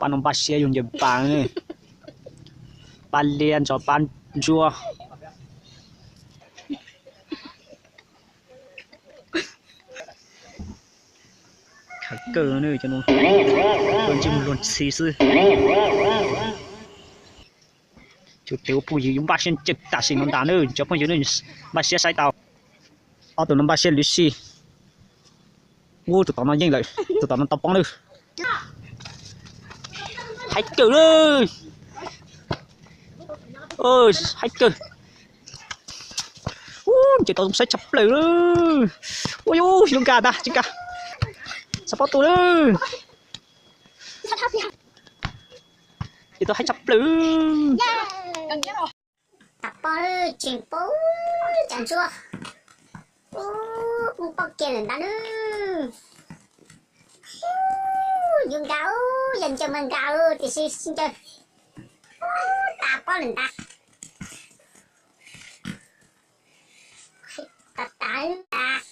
Pab no npaj siab yug ncaws pas, pas liab ntso pab ntsuab. Khav kawg no, cov no tuaj ntsej muag luag ntxhi xwb. Cov tes ua phooj ywg yuav npaj siab ncaws tam sim no ntag na, cov phooj ywg, npaj siab saib tau. Ob tug no npaj siab lwv si. Ub, tus tom no yeej lawm, tus tom no tau poob lawm. Haib kawg lawm. Haib kawg. Ub, ncaws tau zoo saib tshaj plaws lawm. Ua, yuav nkag ntag, tsis nkag. Xav pab tuaj lawm. Ncaws tau haib tshaj plaws. Tam pob tseem poob, cas ntsuab. Ub, poob pob kiag lawm ntag nawb. Ub, yuav nkag, ub, yog ncaws mas nkag tiam sis tsis ncaws. Ub, tas pob lawm ntag. Tas tas tas.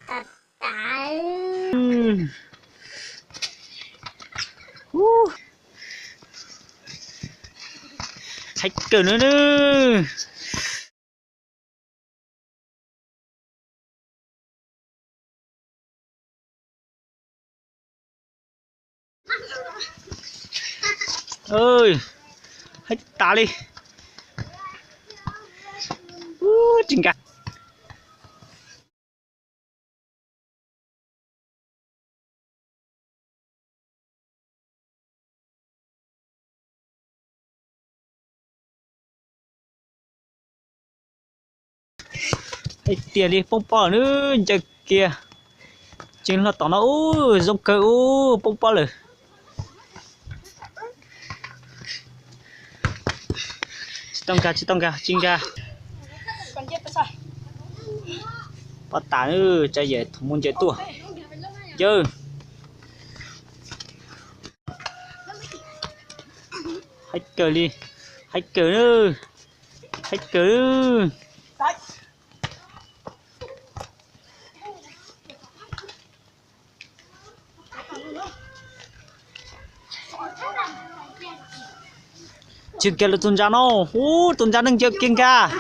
Tas tas. Haib kawg nawb. Haib tas li. Tsis nkag. Hais tias li poob pob lawm nawb, ncaws kiag. Tseem hlo tom no ub, zoo kawg ub, poob pob lawm. Tsis tau nkag, tsis tau nkag, tsis nkag. Pob tas, tsa yam thaum mus ncaws tuaj. Yawg. Haib kawg li, haib kawg, haib kawg. Tsis kiag lawv tus ntsa no, ub, tus ntsa neeg ncaws kiag nkag.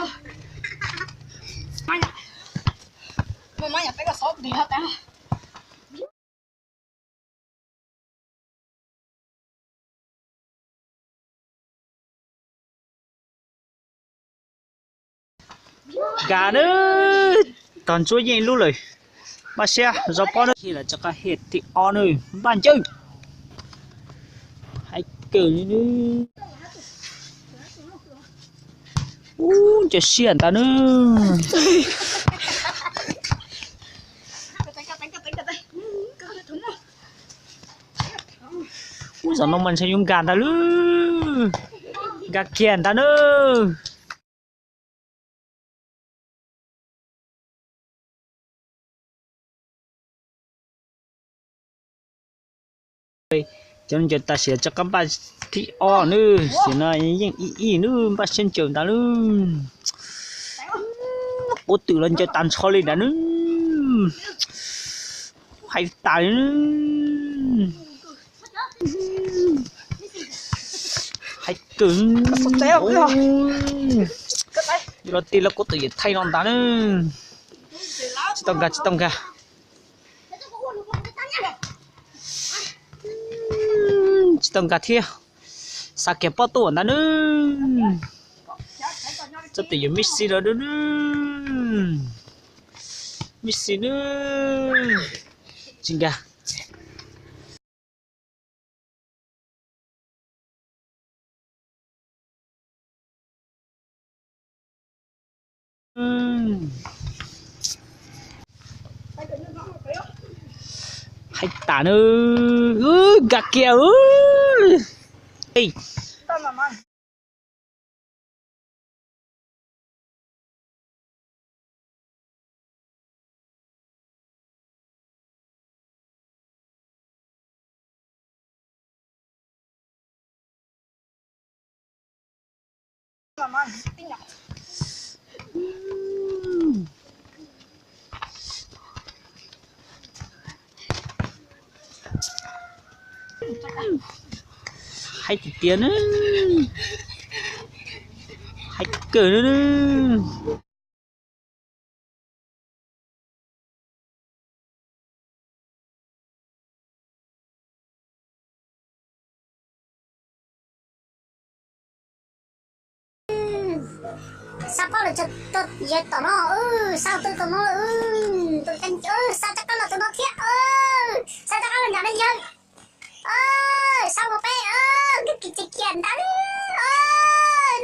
Nkag nawb, tog ntsuab yeej lub lawm. Npaj siab zov pob nawb, lawv rov qab hit thib ob nawb, npaj ncaws. Haib kawg li nawb. Ub, ncaws siab ntag nawb. Ub, zaum no mas ntshe yuav nkag ntag lawm. Nkag kiag ntag nawb. Cov no ncaws tas sim rov qab npaj thib ob nawb, sim no yeej ib ib nawb, npaj siab ncaws ntag nawb. Quv twm los ncaws tag nrho li ntag nawb. Haib tas li. Haib kawg. Yuav los tig los quv twm yawm thaij no ntag nawb. Tsis tau nkag, tsis tau nkag. Tsis tau nkag thiab. Xa kiag pob tuaj ntag nawb. Tsob twm yawm Messi los nawb. Messi nawb. Tsis nkag. Haib tas nawb, nkag kiag. Haib tiag tiag na, haib kawg na. Xa poj los yog tom no, xa tus tom no, tus teeb, xa rov qab los tus no thiab, xa rov qab los nram no yawg, xa mus peb, kis tsis kiag ntawd,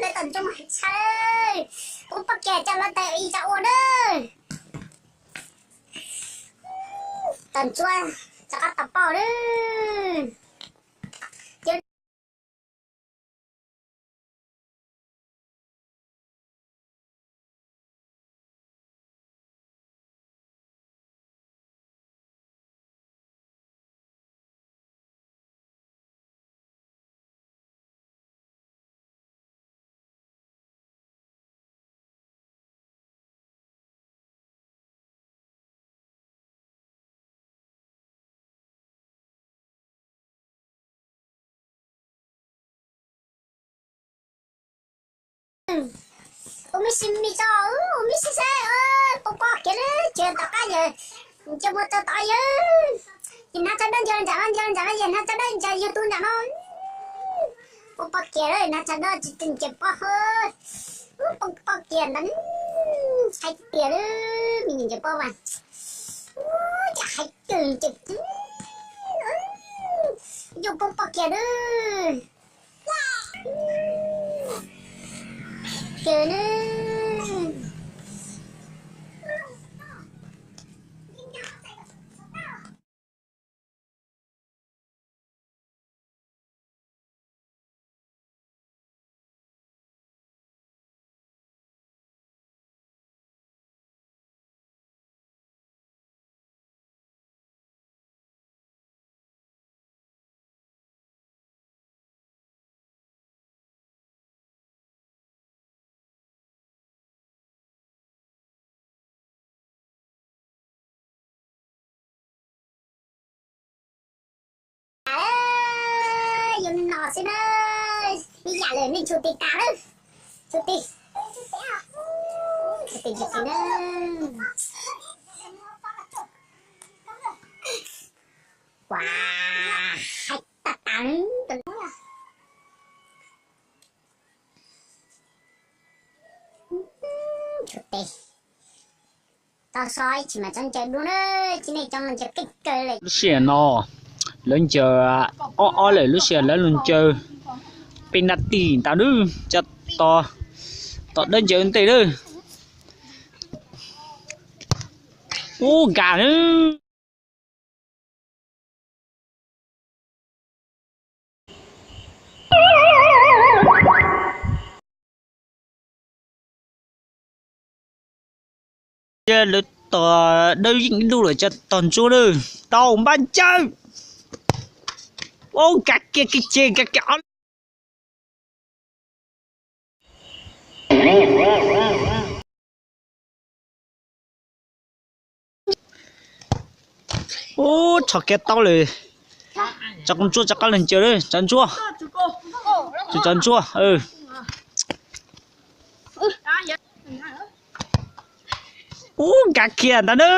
lawv tom ntsoov mas tshaj, poob poj kiag coj lawv tais ib tsa ua na. Tom ntsuab, rov qab tom poj na. Ua me sis me tso, ua me sis saib, poob poj kiag na, ces tom qab yawg, ces muaj tau tod yawg, ces hnav tsho dawb ncaws nram no, ncaws nram no, yawg hnav tsho dawb ncaws yawg tus nram no, poob poj kiag na, hnav tsho dawb tsis ncaws poj, poob poj kiag ntawd, haib tiag na, me ncaws poj mas, cas haib kawg ncaws, yuav poob poj kiag na. Kawg na. Yus no xwb na, ib yam li nej tshua tis tas lawm, tshua tis, tshua tis tshua tis na. Ua, haib tas tas. Tshua tes, tau so ib chim mas txhob ncaws dua na, cia nej cov no ncaws keej kawg li. Lub sij hawm no lawv ncaws ob ob lawm, lub sij hawm lawv los ncaws penalti ntawd nawb, cov tom dawb ncaws ntej nawb. Ub, nkag nawb. Lawv tom dawb yeej ib lub lawm, cov tom ntsuab nawb, tau npaj ncaws. Ub, nkag kiag kiag ces nkag kiag ob. Ub, rho kiag taub lawm. Cov ntsuab rov qab los ncaws, cov ntsuab. Tus cov ntsuab. Ub, nkag kiag ntawd na.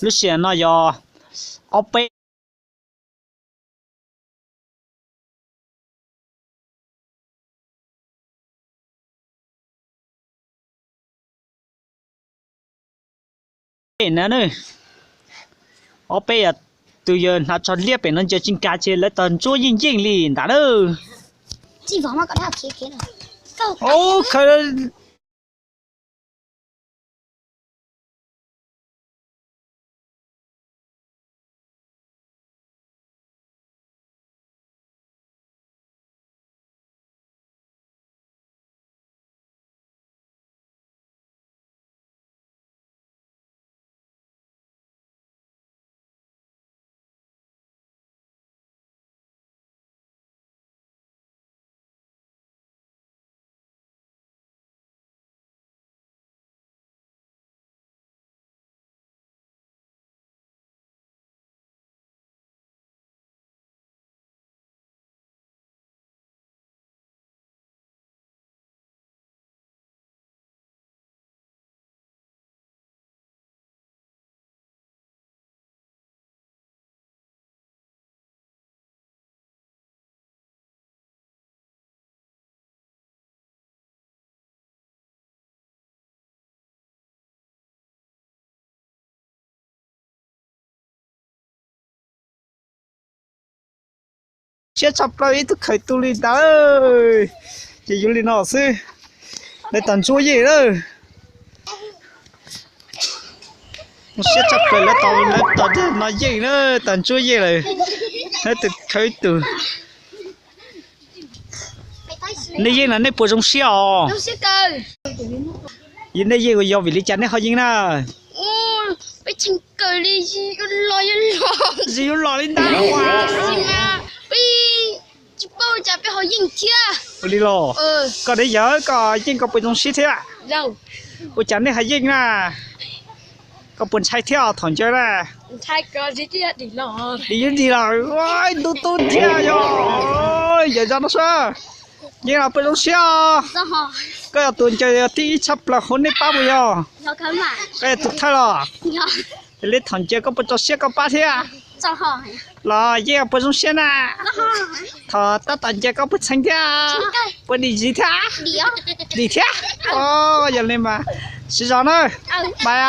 Lub sij hawm no yog ob peb na. Ob peb yog tus yawg hnav tsho liab pem no ncaws tsis nkag ces lawv tog ntsuab yeej yeej li ntawd na. siab tshaj plaws ib tug khawv tus li ntawd. Ces yuav li no xwb. Lawv tas ntsuab yeej lawm. Zoo siab tshaj plaws lawv tas, lawv tas no yeej na, tas ntsuab yeej lawm. Lawv tus khawv tus. Nej yeej no nej puas zoo siab os? Yog nej yeej yog vim li cas nej ho yeej na? Peb tseem kawm li, zis yuav los li ntag. Peb tsis paub ua cas peb ho yeej thiab. Ua li los? Koj niam yawg koj yeej koj puas zoo siab thiab? Ua cas nej ho yeej na? Koj puas ntshai thiab thaum ntawd na? Dim yuav dim los, ntub tub thiab yog. Yawm zos no sab, yeej los puas zoo siab os? Koj yog tus ncaws tib ib tshaj plaws hauv nej pab puas yog? Koj yog tus thawj los? Ces li thaum ncaws koj puas tso siab koj pab thiab? Los yeej puas zoo siab na? Thaum tab tom ncaws koj puas txheev thiab? Puas dim zis thiab? Dim thiab. Yog li mas, siv zog na, bye.